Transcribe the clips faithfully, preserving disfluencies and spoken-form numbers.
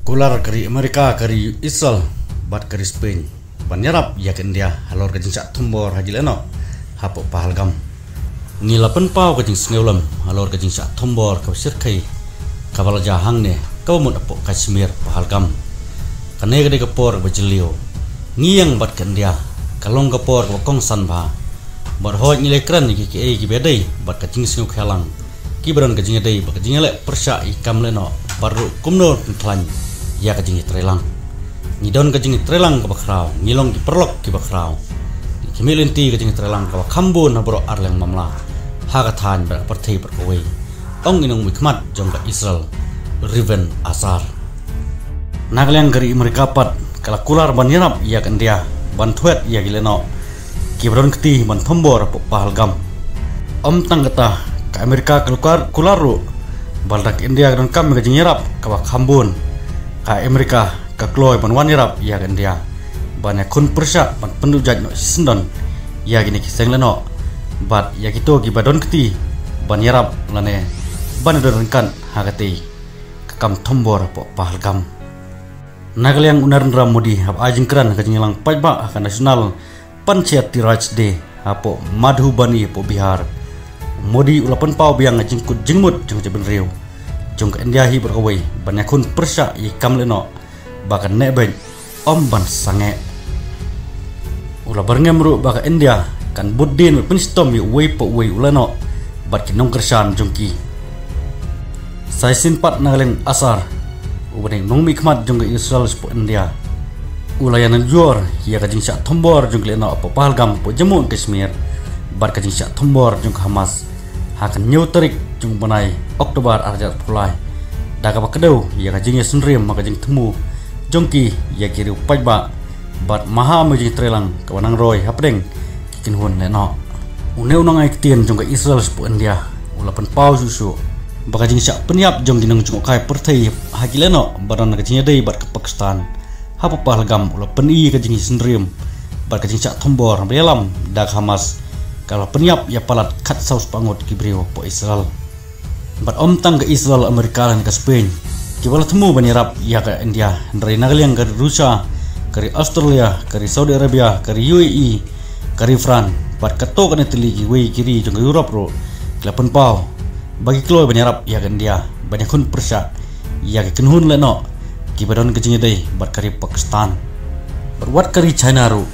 Kular ka ri Amerika, ka ri Israel bad ka ri Spain ban ïarap ïa ka India halor ka jingshah thombor ha ki lehnoh hapoh Pahalgam. Ngi la pynpaw ka jingsngewlem halor ka jingshah thombor kaba shyrkhei kaba la jia hangne, kaba mut hapoh Kashmir, Pahalgam. Kane ka dei ka por ba jylliew. Ngi ïeng bad ka India, ka long ka por kaba kongsan bha. Bad hooid, ngi la kren ïa kiei kiei kiba dei bad ka jingsngewkhia lang, kiba don ka jingïadei bad ka jingïaleh pyrshah ïa ki kam lehnoh, bad ruh kumno ban khlaiñ ïa ka jingïatreilang. Ngi don ka jingïatreilang kaba khraw, ngi long ki paralok kiba khraw. Ngi khmih lynti ka jingïatreilang kaba kham bun ha baroh arliang mamla, ha ka thaiñ bad ka pyrthei bad kawei, ong i nongmihkhmat jong ka Israel, Reuven Assar. Na ka liang ka ri Amerika pat ka la kular ban ïarap ïa ka India ban thwet ïa ki lehnoh kiba don kti ban thombor hapoh Pahalgam. Ym tang kata, ka Amerika ka la kular, kular ruh ba lada ka India ka donkam ïa ka jingïarap kaba kham bun, ka Amerika ka kloi ban wan ïarap ïa ka India ban ïakhun pyrshah ban pynduh jait noh shisyndon ïa kine ki seng lehnoh bad ïa kito kiba don kti ban ïarap lane ban ïadon ryngkat ha katei ka kam thombor hapoh Pahalgam. Na ka liang u Narendra Modi haba ai jingkren ha ka jingïalang paidbah ha ka National Panchayati Raj Day hapoh Madhubani hapoh Bihar, Modi u la pynpaw biang ka jingkut jingmut jong ka jaitbynriew jong ka India hi bad kawei ban ïakhun pyrshah ïa ki kam lehnoh ba kan neh beit, ym ban sangeh. U la byrngem ruh ba ka India kan bud dien bad pynshitom ïa uwei pa uwei u lehnoh bad ki nongkyrshan jong ki. Sa shisien pat na ka liang u Assar, uba dei u nongmihkhmat jong ka Israel shapoh India, u la ïanujor ïa ka jingshah thombor jong ki lehnoh hapoh Pahalgam hapoh Jammu and Kashmir bad ka jingshah thombor jong ka Hamas ha ka hynñiew tarik jong u bnai October arhajar arphew lai, da kaba kdew ïa ka jingïasynrim ha ka jingthmu jong ki ïa ki riew paidbah bad maham ïa ka jingtreilang kaba nang roi hapdeng ki kynhun lehnoh. Une u nongai ktien jong ka Israel shapoh India u la pynpaw shuh shuh ba ka jingshah pynïap jong ki nongjngohkai pyrthei ha ki lehnoh ba don ka jingïadei bad ka Pakistan hapoh Pahalgam u la pyni ka jingïasynrim bad ka jingshah thombor ba ïalam da ka Hamas, ka la pynïap ïa palat khatsaw spah ngut ki briew hapoh Israel. Bad ym tang ka Israel, Amerika lane ka Spain kiba la thmu ban ïarap ïa ka India, hynrei na ka liang ka ri Russia, ka ri Australia, ka ri Saudi Arabia, ka ri U A E, ka ri France bad katto katne tylli kiwei ki ri jong ka Europe ruh ki la pynpaw ba ki kloi ban ïarap ïa ka India ban ïakhun pyrshah ïa ki kynhun lehnoh kiba don ka jingïadei bad ka ri Pakistan. Bad wat ka ri China ruh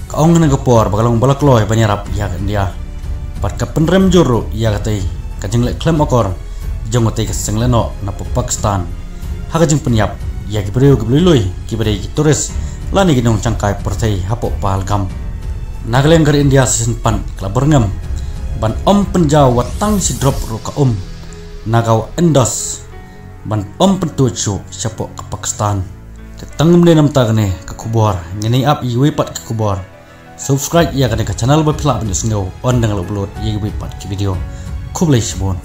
ka ong ha kane ka por ba ka long ba la kloi ban ïarap ïa ka India bad ka pynrem jur ruh ïa katei ka jingleh khlem akor jong katei ka seng lehnoh na Pakistan ha ka jingpynïap ïa ki briew kiba lui lui kiba dei ki tourist lane ki nongshangkai pyrthei hapoh Pahalgam. Na ka liang ka ri India sa shisien pat ka la byrngem ban ym pynjaw wat tang shi drop ruh ka um na ka wa endorse ban ym pyntuid shuh shapoh ka Pakistan. Te tang kumne namar kane ka khubor, ngin ïa ap ïa kiwei pat ki khubor. Subscribe ïa kane ka channel ba phi lah ban ïohsngew ynda nga la upload ïa kiwei pat ki video. Khublei shibun.